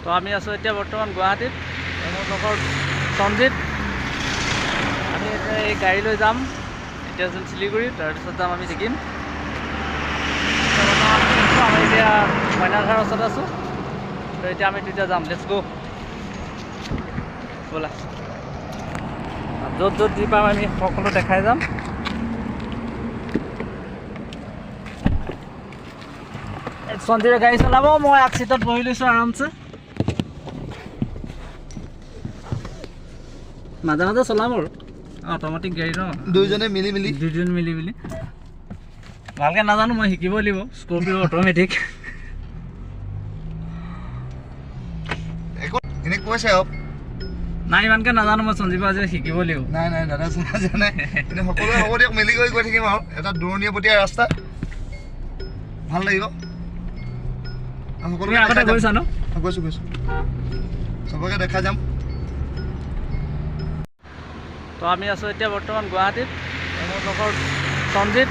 তো আমি আছোঁ এতিয়া বৰ্তমান গুৱাহাটীত। মোৰ লগৰ সঞ্জিত, আমি এতিয়া এই গাড়ী লৈ যাম। এতিয়া যাম শিলিগুৰি, তাৰপিছত যাম আমি ছিকিম। আমি এতিয়া মইনাধাৰৰ ওচৰত আছোঁ। তো এতিয়া আমি তেতিয়া যাম, let's গ' ব'লা। য'ত য'ত যি পাম আমি সকলো দেখাই যাম। সঞ্জীৱে গাড়ী চলাব, মই আগ চিটত বহি লৈছোঁ আৰামছে। মাজে মাজে চলাম আৰু অট'মেটিক গাড়ী ন, দুইজনে মিলি মিলি, দুইজন মিলি মিলি। ভালকৈ নাজানো মই, শিকিব লাগিব। Scorpio' automatic. নাই ইমানকৈ নাজানো মই, সঞ্জীৱ আজি শিকিব লাগিব। নাই নাই দাদা জানে, সকলোৱে হ'ব দিয়ক, মিলি গৈ গৈ থাকিম আৰু। এটা দূৰণীয়া ৰাস্তা, ভাল লাগিব। সকলোৱে আগতে গৈছা ন? গৈছোঁ গৈছোঁ, চবকে দেখা যাম। তো আমি আছোঁ এতিয়া বৰ্তমান গুৱাহাটীত। মোৰ লগৰ সঞ্জিত,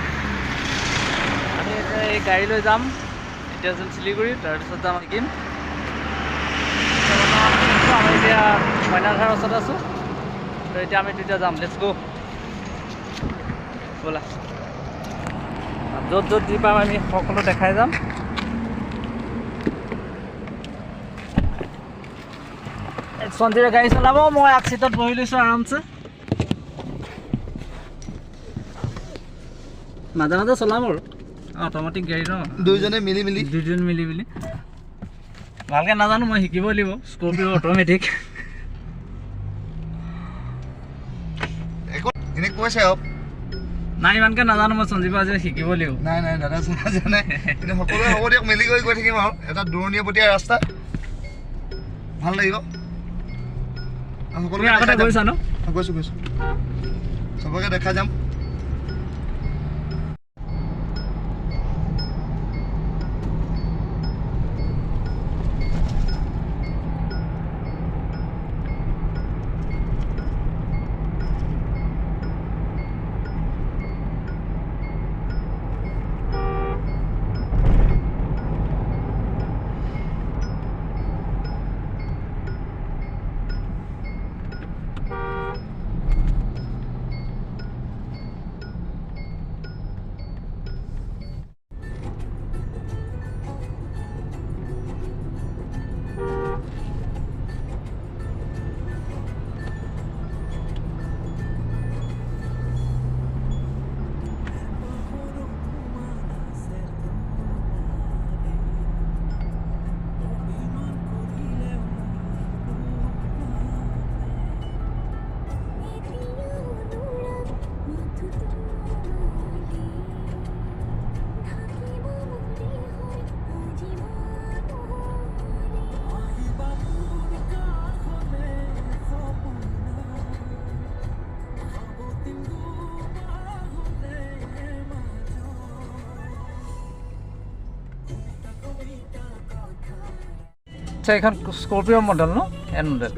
আমি এতিয়া এই গাড়ী লৈ যাম। এতিয়া যাম শিলিগুৰি, তাৰপিছত যাম ছিকিম। আমি এতিয়া মইনাধাৰৰ ওচৰত আছোঁ। তো এতিয়া আমি তেতিয়া যাম, let's গ' ব'লা। য'ত য'ত যি পাম আমি সকলো দেখাই যাম। সঞ্জীৱে গাড়ী চলাব, মই আগ চিটত বহি লৈছোঁ আৰামছে। মাজে মাজে চলাম আৰু অট'মেটিক গাড়ী ন, দুইজনে মিলি মিলি, দুইজন মিলি মিলি। ভালকৈ নাজানো মই, শিকিব লাগিব। Scorpio' automatic. নাই ইমানকৈ নাজানো মই, সঞ্জীৱ আজি শিকিব লাগিব। নাই নাই দাদা জানে, সকলোৱে হ'ব দিয়ক, মিলি গৈ গৈ থাকিম আৰু। এটা দূৰণীয়া ৰাস্তা, ভাল লাগিব। সকলোৱে আগতে গৈছা ন? গৈছোঁ গৈছোঁ, চবকে দেখা যাম। আচ্ছা, এইখন স্কৰপিঅ' মডেল ন? N model.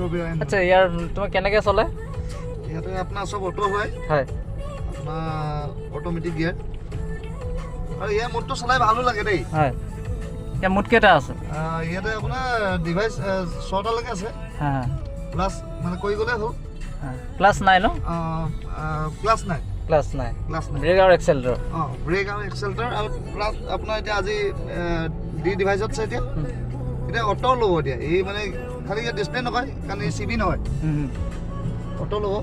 আচ্ছা, ইয়াৰ তোমাৰ কেনেকৈ চলে? ইয়াতে আপোনাৰ চব অটো হয়। হয়, আপোনাৰ অট'মেটিক গিয়াৰ। আৰু ইয়াৰ মোডটো চলাই ভালো লাগে দেই। হয়, ইয়াৰ মোড কেইটা আছে? ইয়াতে আপোনাৰ ডিভাইচ 6টালৈকে আছে। প্লাছ মানে কৰি গ'লে হ'ল। ক্লাছ নাই ন? ক্লাছ নাই, ক্লাছ নাই, ক্লাছ নাই। ব্ৰেক আৰু এক্সেলেটৰ। অঁ, ব্ৰেক আৰু এক্সেলেটৰ আৰু প্লাছ আপোনাৰ এতিয়া আজি ডি ডিভাইচত আছে। এতিয়া এতিয়া অটো ল'ব। এতিয়া এই মানে খালি ইয়াত ডিছপ্লে নকয়, কাৰণ এই চি বি নহয়, অটো ল'ব।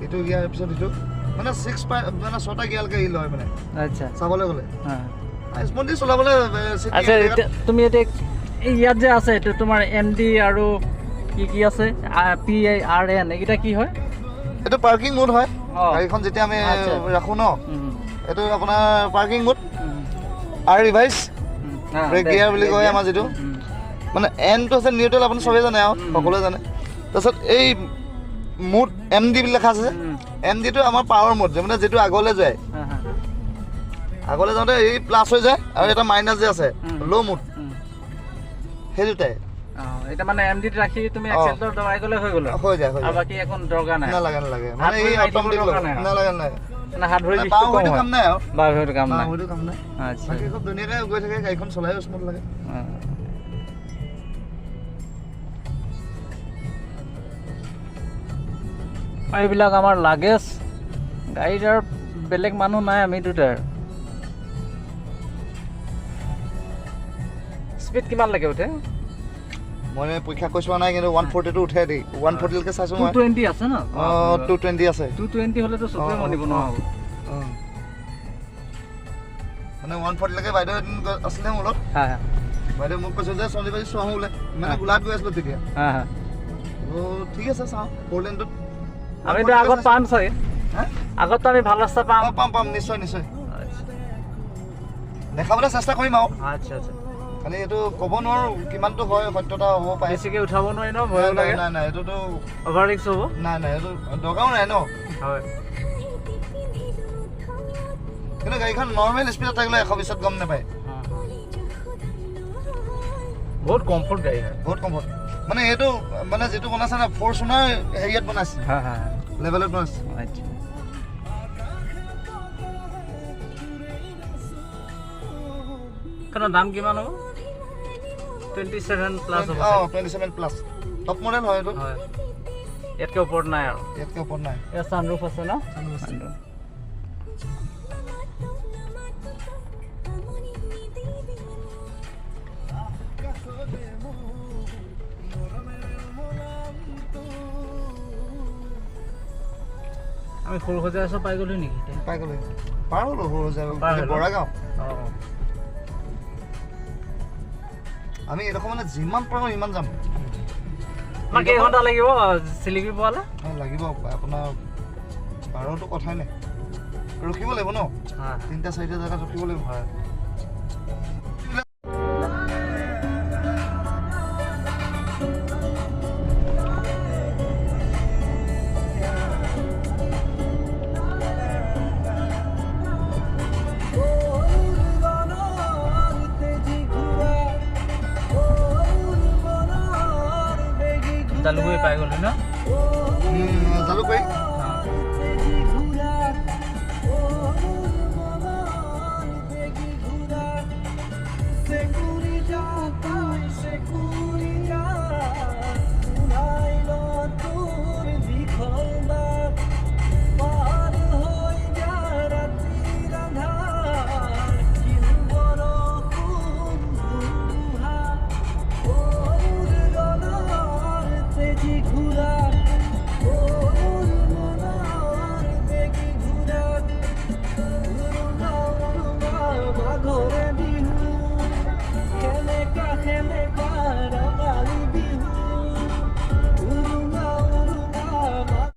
এইটো গিয়াৰ পিছত এইটো মানে 6 মানে 6টা গিয়াৰলৈকে ই লয় মানে। আচ্ছা, চাবলৈ গ'লে স্মুথলি চলাবলৈ। আচ্ছা, এতিয়া তুমি এতিয়া ইয়াত যে আছে এইটো তোমাৰ এম ডি আৰু কি কি আছে, পি I R N, এইকেইটা কি হয়? এইটো পাৰ্কিং মোড হয়। গাড়ীখন যেতিয়া আমি ৰাখোঁ ন, এইটো আপোনাৰ পাৰ্কিং মোড। আৰু ৰিভাইজ ব্ৰেক গিয়াৰ বুলি কয় আমাৰ যিটো, মানে এনটো আছে নিউট্ৰেল, আপুনি চবেই জানে আৰু সকলোৱে জানে। তাৰপিছত এই মোড এম ডি বুলি লেখা আছে, এম ডিটো আমাৰ পাৱাৰ মোড, মানে যিটো আগলৈ যায়, আগলৈ যাওঁতে এই প্লাছ হৈ যায় আৰু এটা মাইনাছ যে আছে ল' মোড, সেই দুটাই। এটা মানে এম ডিত ৰাখি তুমি এক্সেলেটৰ দবাই গ'লে হৈ গ'ল, হৈ যায়, হৈ যায়। আৰু বাকী একো দৰকাৰ নাই। নালাগে নালাগে, মানে এই অট'মেটিক নালাগে নালাগে। মানে হাত ভৰি বিষটো কম হয়। কাম নাই আৰু বাঁ ভৰিটো কাম নাই, বাঁ ভৰিটো কাম নাই। আচ্ছা, বাকী খুব ধুনীয়াকৈ গৈ থাকে, গাড়ীখন চলায়ো স্মুথ লাগে। এইবিলাক আমাৰ লাগেজ। গাড়ীত আৰু বেলেগ মানুহ নাই, আমি দুটাই। স্পীড কিমান লাগে উঠে? মই পৰীক্ষা কৰি চোৱা নাই, কিন্তু 142 উঠে দেই। 140লৈকে চাইছোঁ মই। 220 আছে ন? অঁ, 220 আছে। 220 হ'লেতো চকুৱে মনিব নহ'ব। মানে 140লৈকে বাইদেউ এদিন আছিলে মোৰ লগত। বাইদেউ মোক কৈছে যে সঞ্জীৱ বাজি চোৱা বোলে, মানে গোলাঘাট গৈ আছিলোঁ তেতিয়া। ঠিক আছে, চাওঁ ফ'ৰ লেনটোত। আমিতো আগত পাম চাগে। আগততো আমি ভাল ৰাস্তা পাম। পাম পাম, নিশ্চয় নিশ্চয়। দেখাবলৈ চেষ্টা কৰিম আৰু। আচ্ছা আচ্ছা। খালি এইটো ক'ব নোৱাৰোঁ কিমানটো হয়, সত্যতা হ'ব পাৰে। বেছিকৈ উঠাব নোৱাৰি ন, ভয়ো লাগে। নাই নাই, এইটোতো অভাৰ ৰিক্স হ'ব। নাই নাই, এইটো দৰকাৰো নাই ন। হয়। কিন্তু গাড়ীখন নৰ্মেল স্পীডত থাকিলে 120ত গম নাপায়। বহুত কমফৰ্ট গাড়ী হয়। বহুত কমফৰ্ট। মানে এইটো মানে যিটো বনাইছে না, ফৰচুনাৰ হেৰিয়াত বনাইছে, লেভেলত বনাইছে। আচ্ছা। খনৰ দাম কিমান হ'ব? 27 প্লাছ হ'ব। অঁ, 27 প্লাছ, টপ মডেল হয় এইটো। হয়, ইয়াতকৈ ওপৰত নাই আৰু। ইয়াতকৈ ওপৰত নাই। ইয়াত ছানৰুফ আছে ন? আমি সৰু সজাই আছো, পাই গ'লো নেকি? পাই গ'লো, পাৰ হ'লো সৰু সজাই, বৰাগাঁও। অঁ। আমি এইডোখৰ মানে যিমান পাৰোঁ সিমান যাম। আমাৰ কেইঘণ্টা লাগিব শিলিগুৰি পোৱালে? লাগিব আপোনাৰ 12টো কথাই নাই, ৰখিব লাগিব ন, 3টা 4টা জেগাত ৰখিব লাগিব। হয়। জালুকবাৰী পাই গ'লো ন? জালুকবাৰী।